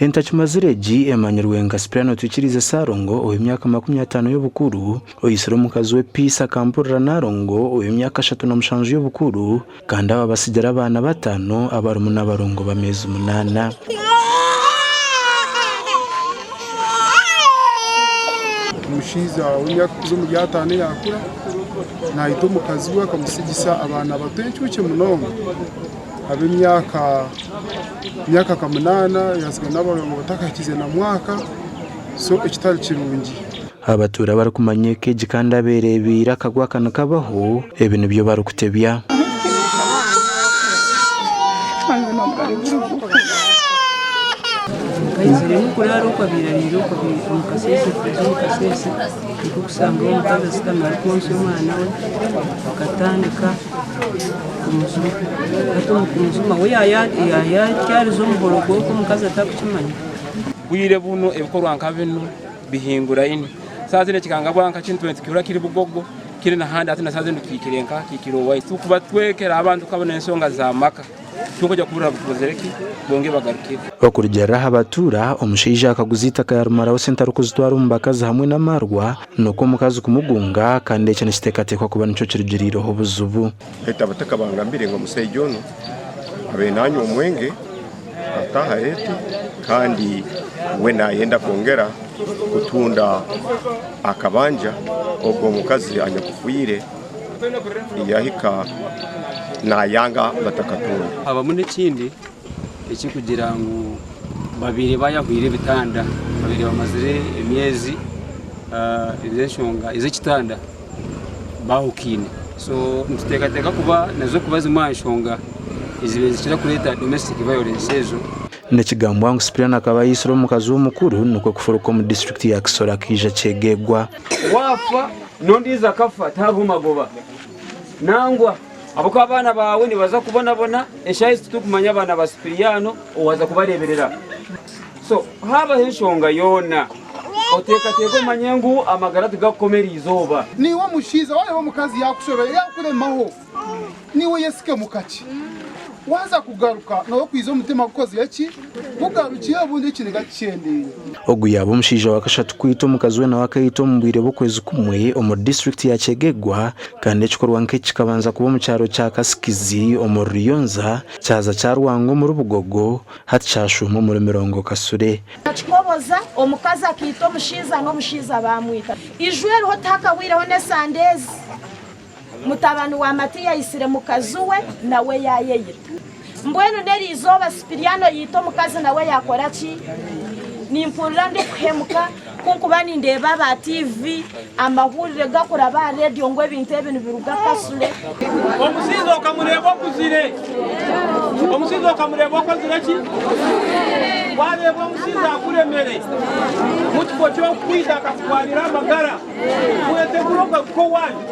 Entakimazire egi emanyirwe nka Sipiriyano Twikirize Ssalongo ow'emyaka 50 y'obukuru, oitsire omukazi we Peace Akampurira Nalongo ow'emyaka 37 y'obukuru kandi aba abatsigira abaana bataano abarimu n'abarongo b'ameezi munaana. Omushaija w'emyaka kuza omuri ataano yaakura naita omukazi we akamusigisa abaana bato encuukye munonga ab'emyaka emyaka nka munaana yaatsiga n'abarongo batakahikize na mwaka so ekitari kirungi. Abatuura abarikumanya eka egi kandi abeereebeire akagwe aka nikabaho, ebi nibyo barikutebya. Nkaiziremu kuraara oku abaire araire oku omu kasheeshe kuza omu kasheeshe nikwo kushangaho omukazi ashutami arikwontsya omwana we akatandika kumujuma hati omu kumujuma we yaayatyariza omuhoro gwonka omukazi atarikukimanya. Bwire bunu ebikorwa nka binu bihinguraine. Saaha zinu ekikangabwa nka kinu twena nitukihurra kiri Bugogo, kiri nahandi hati na saaha zinu kihikire nka kihikire owaitu. Tukuba twekera abantu tukabona ensonga z'amaka titukwija kuhurra bukozire ki bongere bagarukire. Okurugiirira aha batuura, omushaija akaguza eitaka yarimaraho sente arikuzitwara omu bakazi hamwe n'amaarwa nikwo omukazi kumugunga kandi eki nikiteekateekwa kuba nikyo kirugiriireho obuzibu. Baitu abataka bangambire ngu omusaija onu abaire nanywa omwenge ataaha eti kandi we nayenda kwongera kutunda akabanja ogwo omukazi anyakufiire yahika nayanga batakatunda. Habamu n'ekindi ekirikugira ngu babaire bayahwire ebitanda, babaire bamazire emyezi ez'enshonga ez'ekitanda bahukaine. So nituteekateeka kuba nazo kuba zimwe aha nshonga ezibaire nizikira kureeta domestic violence ezo. Nikigambwa ngu Sipiriyani akaba aitsire omukazi we omukuru nikwo kufuruka omu disiturikiti ya Kisoro akaija Kyegegwa. Waafa n'ondiijo akafa tihariho magoba. Nangwa ahabw'okuba abaana baawe nibaza kubonabona, eshaaha ezi titurikumanya abaana ba Sipiriyaano owaaza kubareeberera. So haabaho enshonga yoona, oteekateeke omanye ngu amagara tigakukoma eri izooba. Niiwe omushaija waareeba omukazi yaakushobera yaakuremaho, niiwe oyesikemu kakye. Waaza kugaruka nooba okwiza omutima gukozire ki? Gugarukire obundi ekiniga kikyendeire. Ogu yaaba omushaija wa kashatu kwita omukazi we nawe akaitwa omu bwire bw'okwezi kumwe omuri disiturikiti ya Kyegegwa kandi ekikorwa nk'eki kikabanza kuba omu kyaro kya Kasikizi omuri Ruyonza kyaza kyarwanga omuri Bugogo hati kyashuuma omuri Mirongo Kasure. Nakikoboza, omukazi akaita omushaija n'omushaija baamwita. Iju eriho tihakahweireho n'esande ezi. Mutabani wa Matiya aitsire mukazi we nawe yaayeyita. Mbwenu n'eri izooba Sipiriano yaita omukazi nawe yaakora ki? Nimpurira ndikuhemuka ku nkuba nindeeba aba TV, amahurire gakuraba aha rediyo ngu ebintu ebi nibiruga Kasule. Omusinzi okamureeba okuzire? Omusinzi okamureeba okozire ki? Wareeba omusinzi akuremere, mukifo ky'okukwita akakutwarira amagara, wetegura ogaruke owanyu.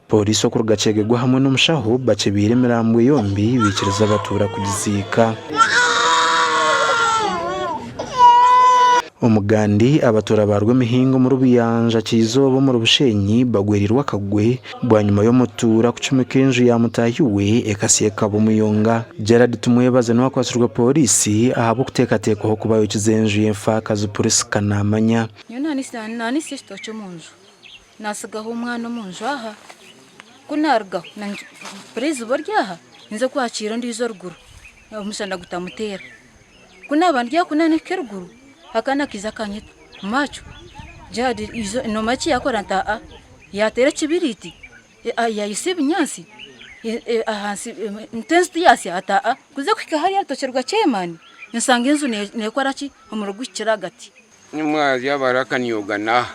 Pooriisi okuruga Kyegegwa hamwe n'omushaho bakyebiire emirambo yombi baikiriza abatuura kugiziika. Omugandi, abatuura ba Rwemihinga omuri Buyanja Kyizooba omuri Bushenyi bagwereirwe akagwe bwanyima y'omutuura kucumika enju ya mutaahi we ekasya ekaba omuyonga. Gerald Tumwebaze niwe akwatsirwe pooriisi ahabw'okuteekateekwaho kuba ayokize enju y'enfaakazi Prisca Namanya. Nyowe naanitsya ekitookye omu nju, naatsigaho omwana omu nju aha, ku naarugaho mpurira eiziba riri aha, ninza kwakiira ondiijo eruguru omushana gutamuteera. Ku naaba ndi aho ku naahika eruguru, akaana kaija kanyeta, maakyo Gerald noomanya eki yaakora? Nti aa, yaateera ekibiriiti yaayosya ebinyaatsi ahansi nti enju tiyaasya? Ati aa, kuza kuhika hariya orutookye rwa chairman nshanga enju neekora ki? Omuriro guhikire ahagati. Nimwazya abarakaniyoga naha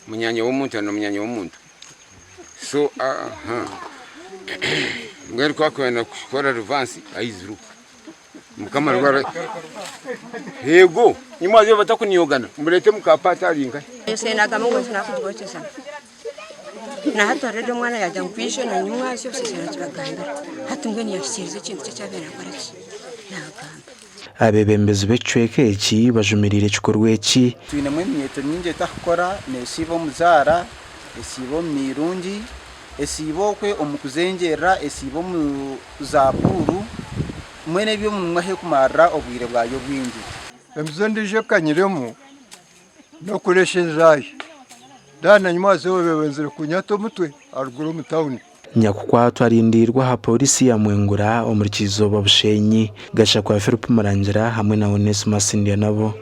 munyanya womuntu na munyanya womuntu so aha mbwenu kwakwenda kukora reverse aizuru mukama rwara yego nimwazya batakuniyogana murete mukapata ari nkahe. Na hati already omwana yaagira ngu kwija na nyimwazyo obusaasi naakibagambira. Hati mbwenu yaahikiiriza ekintu kye eki abaire naakora ki? Naagamba. Abeebembezi b'ekicweka eki bajumiriire ekikorwa eki. Twinemu eminyeeto mingi etakukora, neesiiba omu zaara, esiiba omu miirungi, esiiba okwe omu kuzengyerera, esiiba omu za puuru. Mbwenu ebyo nimwo ahu erikumarira obwire bwayo obwingi. Emize endiijo ekanyiremu n'okuresha enjaahi. Ndaananywa haza obe wenzire kunyata omutwe aruguru omu tawuni. Nyakukwatwa arindiirwe aha Pooriisi ya Mwengura omuri Kyizooba Bushenyi. Gashakwa Philip Murangira hamwe na Onesmus Ndyanabo.